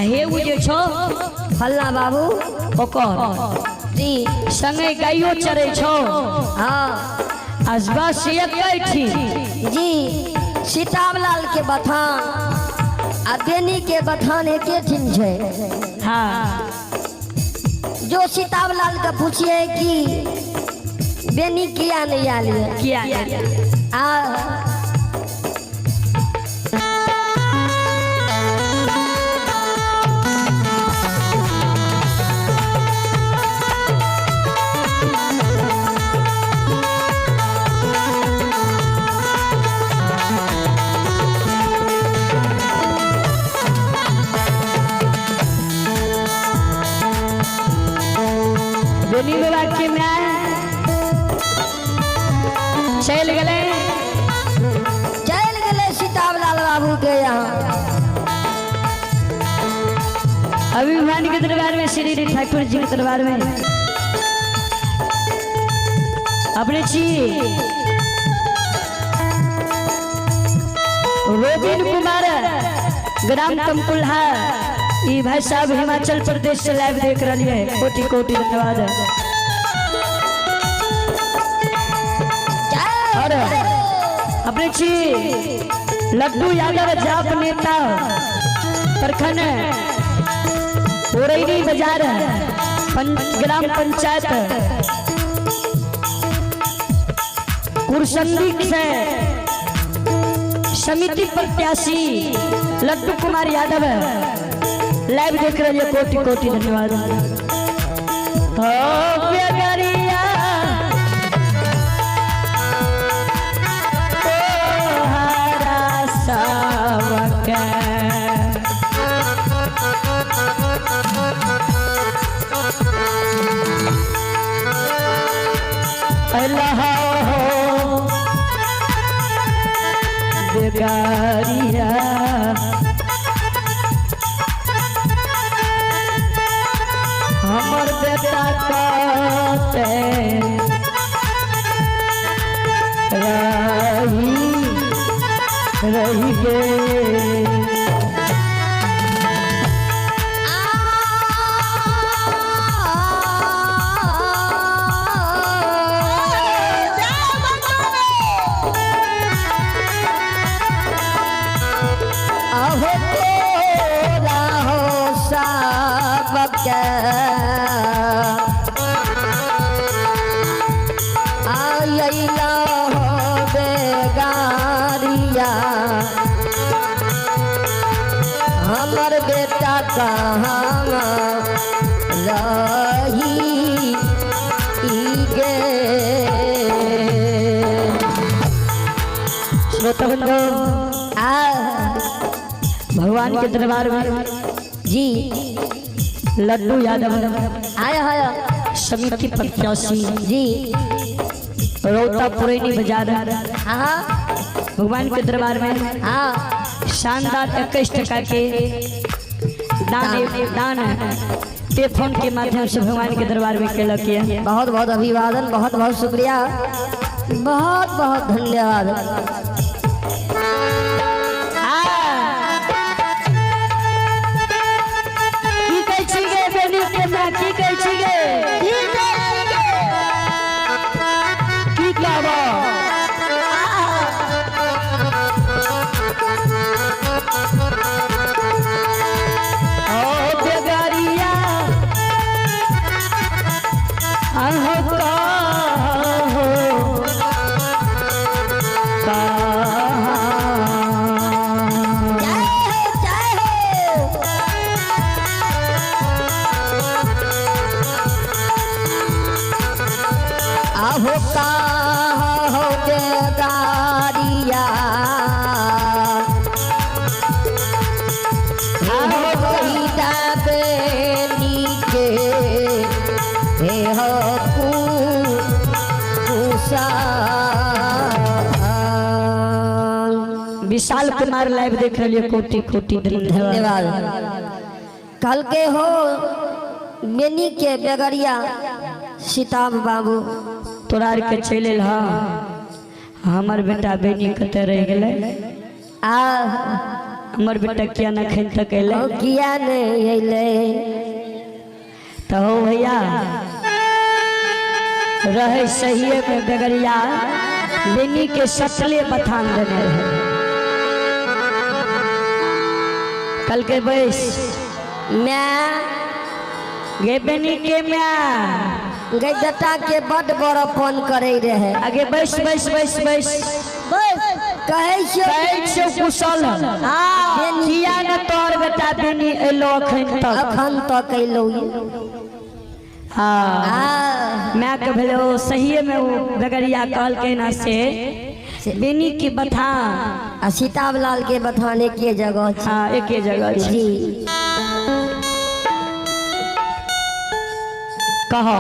हे उ जे छौ फल्ला बाबू ओकर जी संगे गाइयो चरै छौ। हाँ। बस एकै ठी जी सीताबलाल के बथान आ बेनी के बथान एके ठिन छै। हाँ। जो सीताबलाल के पूछिए कि बेनी किया नहीं आयल है? किया आ बेनी बाबा के my चल गए। चल गए सीताबलाल बाबू के यहाँ। अभिमान के दरबार में, श्री ठाकुर जी के दरबार में अपने छी रोबिन कुमार, ग्राम तमकुलहा, ई भाई साहब हिमाचल प्रदेश से लाइव देख रही है। कोटि कोटि धन्यवाद। और अपने छी लड्डू यादव जाप नेता, प्रखंड ओरैनी बाजार, ग्राम पंचायत कुरसंदी से समिति प्रत्याशी लड्डू कुमार यादव लाइव देख रहे हैं। कोटि कोटि धन्यवाद। ओ बेगरिया, ओ हरा सावक। अल्लाह हो बेगारिया, हमर बेटा कते रही रही गे। अहो तोरा हो सबके आइला हो बेगारिया, हमर बेटा कहाँ रही गे। श्रोता बंधु, आ भगवान के दरबार में जी लड्डू यादव आया आया समिति प्रत्याशी जी रौता पुरैनी बाजार हाँ भगवान के दरबार में हाँ शानदार 21 टका के दान दान पे फोन के माध्यम से भगवान के दरबार में केलक ये। बहुत बहुत अभिवादन, बहुत बहुत शुक्रिया, बहुत बहुत धन्यवाद। की कहै छी गे बेनी के माय, की कहै छी गे, की कहबो? ओ बेगरिया, अहो कहो कहाँ। जय हो, जय हो। आहो कहो बेगारिया, आहो कहिता बेनी के हे हो कुसा। विशाल कुमार लाइव देख रहे हैं, कोटि कोटि धन्यवाद। धन्यवाद। कल के हो बेनी के बेगरिया सीताब बाबू तोरा आर के चलि एल हँ, हमर बेटा बेनी कतऽ रहि गेलै? आ हमर बेटा किया न एखन तक एलै? ओ किया नहि अयलै? तऽ हो भैया, रहे सहिए में बेगरिया बेनी के सटले बथान देने रहे। कल के बैस my गे बेनी के my गई बेटा के बड बड़पन करे रहे। आगे बैस बैस बैस बैस। कहै छियौ। कहै छियौ कुशल। हाँ। किया न तोहर बेटा बेनी एलो अखन तक? अखन तक अयलौ। हाँ। आ my के भेलै ओ सहिए में ओ बेगरिया कहलकै ना से बेनी के बथान आ सीताबलाल के बथान एके जगह छै। हाँ, एके जगह छै। जी। कहो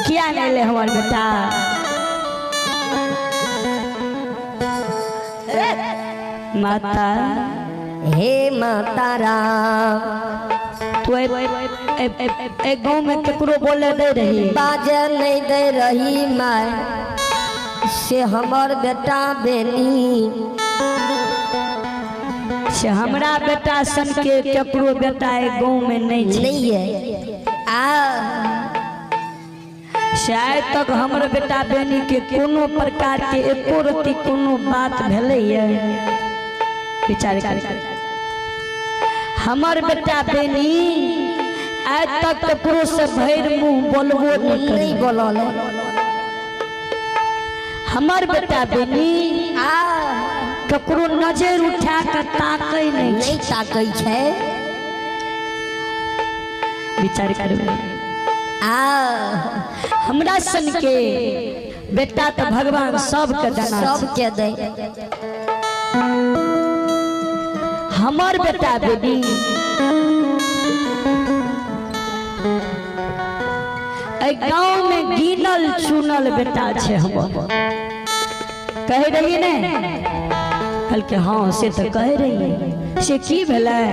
किया नहीं ले हमार बेटा? माता हे माता राम, तू ए गाँव में केकरो बोले दे रही? बाजे नहीं दे रही माय से हमर बेटा बेनी। से हमरा बेटा सन के केकरो बेटा ए गाँव में नहीं छै। नहीं है। आ से आइ तक हमर बेटा बेनी के कोनो प्रकार के एको रति कोनो बात भेलै ये? विचार कर, हमर बेटा बेनी आइ तक ककरो से भरि मुँह बोलबो नहीं नहीं करी। बोलल। हमर बेटा बेनी आ ककरो नजर उठा के ताकै नहीं छै। नहीं ताकै छै। विचार करबै। आ हमरा सन के बेटा तऽ भगवान सबके देना छै। सबके दे। हमर बेटा बेटी एहि गाँव में गिनल चुनल बेटा छै हमर। कहे रहिए ने? कहलकै हाँ, से तऽ कहे रहिए। से की भेलै?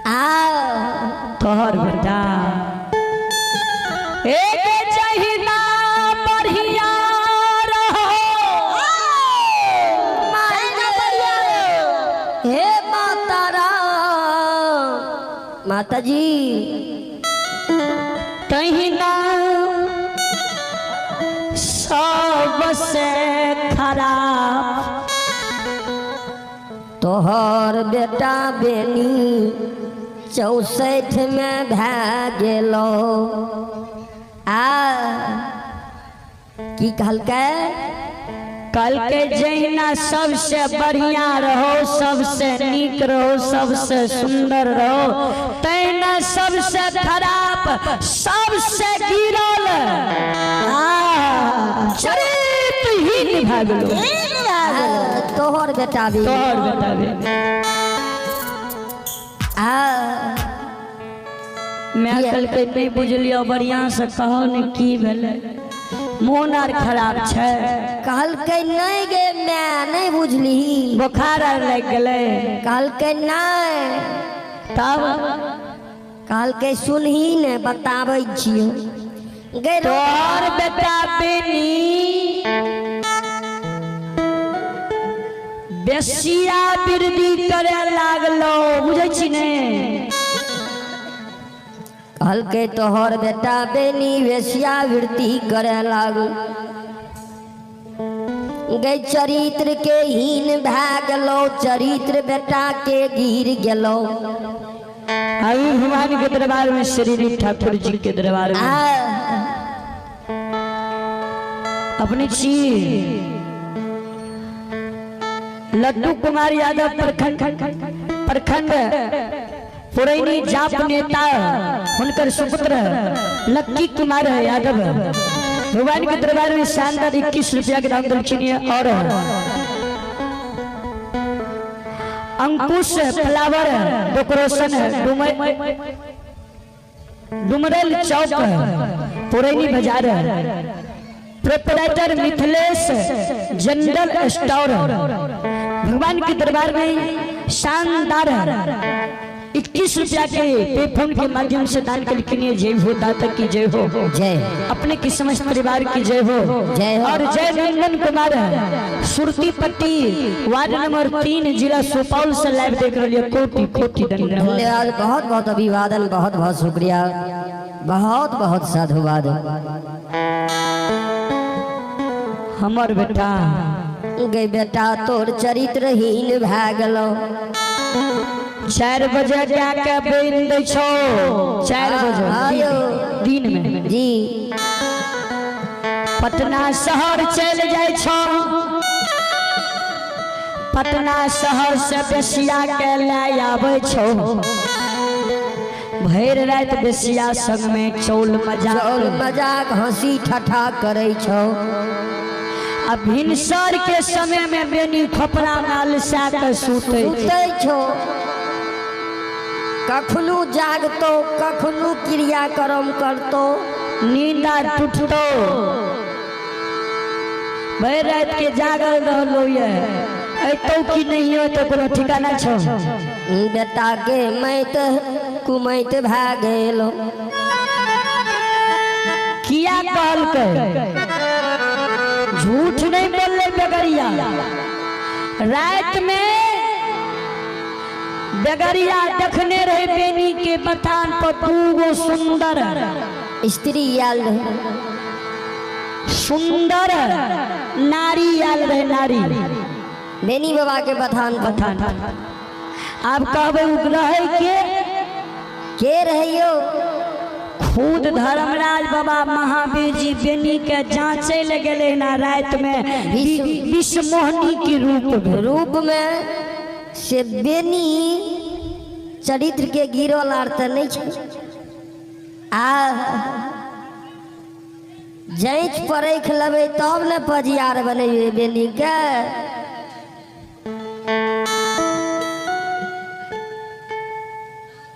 आ तोहर बेटा एक जहिना बढ़िया रहो, हे माता राम, माता जी, तहिना सबसे खराब तोहर बेटा बेनी 64 में भए गेलो। आ की कहलकै? कहलकै जहिना सबसे बढ़िया रहो, सबसे नीक रहो, सबसे सुंदर रहो, तहिना सबसे खराब, सबसे गिरल चरित्रहीन भए गेलो तोहर बेटा भी। तोहर बेटा बेनी। आ मैं कहलकै नहीं बुझलियो, बढ़िया से कहो ने की भेलै, मोन आर खराब छै? कहलकै नहीं गे मैं नहीं बुझली। बोखार आर लागि गेलै? कहलकै नहीं। तब? कहलकै सुनही ने, बताबै छियौ गे। तोहर बेटा बेनी बेसिया वृद्धि करे लागलो, बुझै छी ने? कहलकै तोहर बेटा बेनी वेश्यावृत्ति करे लागल गे, चरित्र के हीन भए गेलो, चरित्र बेटा के गिर गेलो। अभी भगवान के दरबार में, श्री ठाकुर जी के दरबार में आ अपने छी लड्डू कुमार यादव, प्रखंड प्रखंड पुरैनी जाप नेता, हुनकर सुपुत्र लक्की कुमार यादव भगवान के दरबार में शानदार 21 रुपया के दान दक्षिणी। और अंकुश फ्लावर डेकोरेशन, डुमरेल चौक, पुरैनी बाजार, प्रोपराइटर मिथिलेश जनरल स्टोर भगवान के दरबार में शानदार 21 रुपया के पे फोन के माध्यम से दान करके जय हो, दाता की जय हो, जय अपने की समस्त परिवार की जय हो, जय हो। और जय नंदन कुमार, सुरती पट्टी वार्ड नंबर 3 जिला सुपौल से लाइव देख रही है। कोटि कोटि धन्यवाद। धन्यवाद, बहुत बहुत अभिवादन, बहुत बहुत शुक्रिया, बहुत बहुत साधुवाद। हमर बेटा गे बेटा तोर चरित्रहीन भए गेलो। 4 बजे जाके बेन दै छौ, 4 बजे आयो। दिन में जी। पटना शहर चल जाइ छौ, पटना शहर से बेसिया के ले आबै छौ, भरि राति बेसिया संग में चौल मजाक, चौल मजाक हंसी ठठा करै छौ। आ भिनसर के समय में बेनी खोपड़ा में अलसा के सुतै सुतै छौ। कखनो जागतो, कखनो क्रियाक्रम करतो, नींदा टूटतो। भरि राति के जागल रहलो ये, अयतौ कि नहीं हो तो कोनो ठिकाना छौ। बेटा के मैत कुमैत भए गेलो। किया कहलकै? झूठ नहीं बोलले बेगरिया। रात में बेगरिया देखने रहे बेनी के बथान पर दूगो सुंदर स्त्री आयल रहे, सुंदर नारी आयल रहे, नारी बेनी बाबा के बथान पर। बथान। आब कहबै उ रहे के रहियो? खुद धर्मराज बाबा महावीर जी बेनी के जांचे ले गेले ना रात में विषमोहनी के रूप में, रूप में से बेनी चरित्र के गिरल आर तऽ नहि छै। आ जाँच परख लेबै तब ने पजियार बनेबै बेनी के।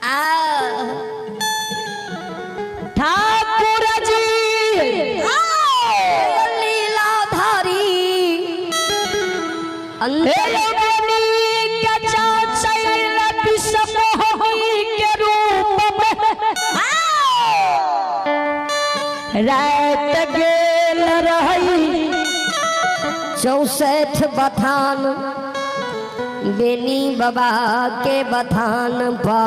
आ ठाकुर जी लीलाधारी हे बेनी के जांचे ले विषमोहनी के रूप में रात गेल रही 64 बथान बेनी बाबा के बथान पर।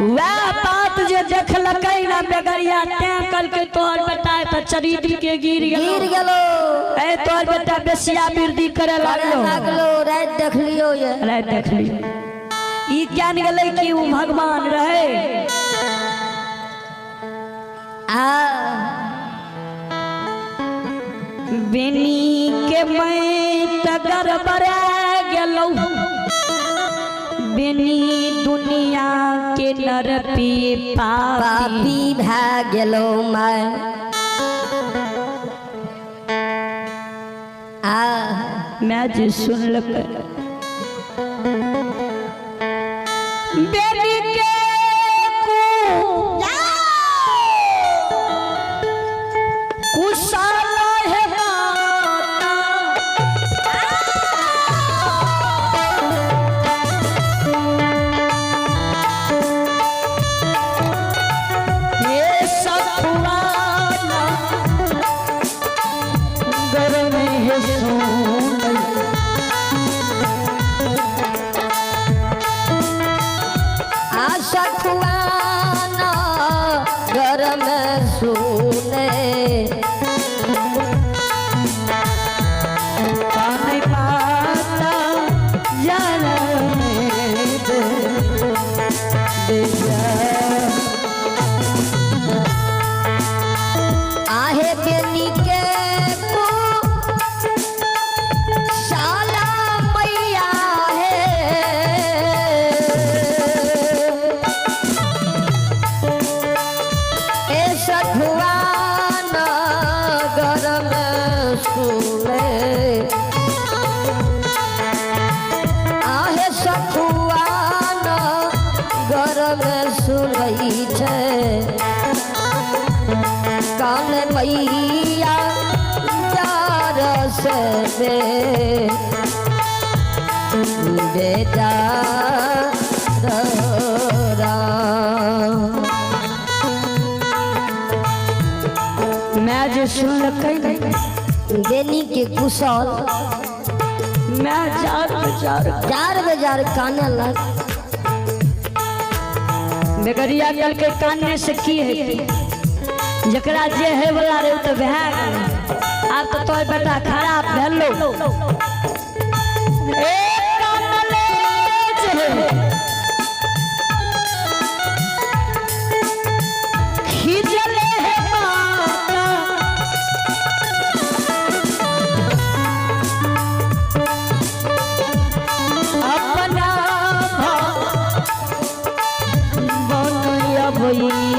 वह बात जे देखलकै ना बेगरिया, तें कहलकै तोहर बेटा तऽ चरित्र के गिर गेलो, गिर गेलो। ए तोहर बेटा बेसिया वृद्धि करे लागलो, लागलो। राति देखलियो ये, राति देखलियो। ई ज्ञान गेलै कि उ भगवान रहे। आ बेनी के मैं त गड़बड़ा गेलौ, बेनी दुनिया के नरपी पापी पापी भए गेलो मैं। आ मैं जे सुनलकै बेनी के कुशल है माता, ये सखुआना घर में है सोन। जे सुनलकै बेनी के कुशल मैं जार बेजार जार बेजार काने लग। बेगरिया कल के कानने से की है जकरा जे है वाला रे तो भए गेल। आब तो तोर बेटा खराब भेलो। ए कानले जे खिजले है माता अपना बनैया।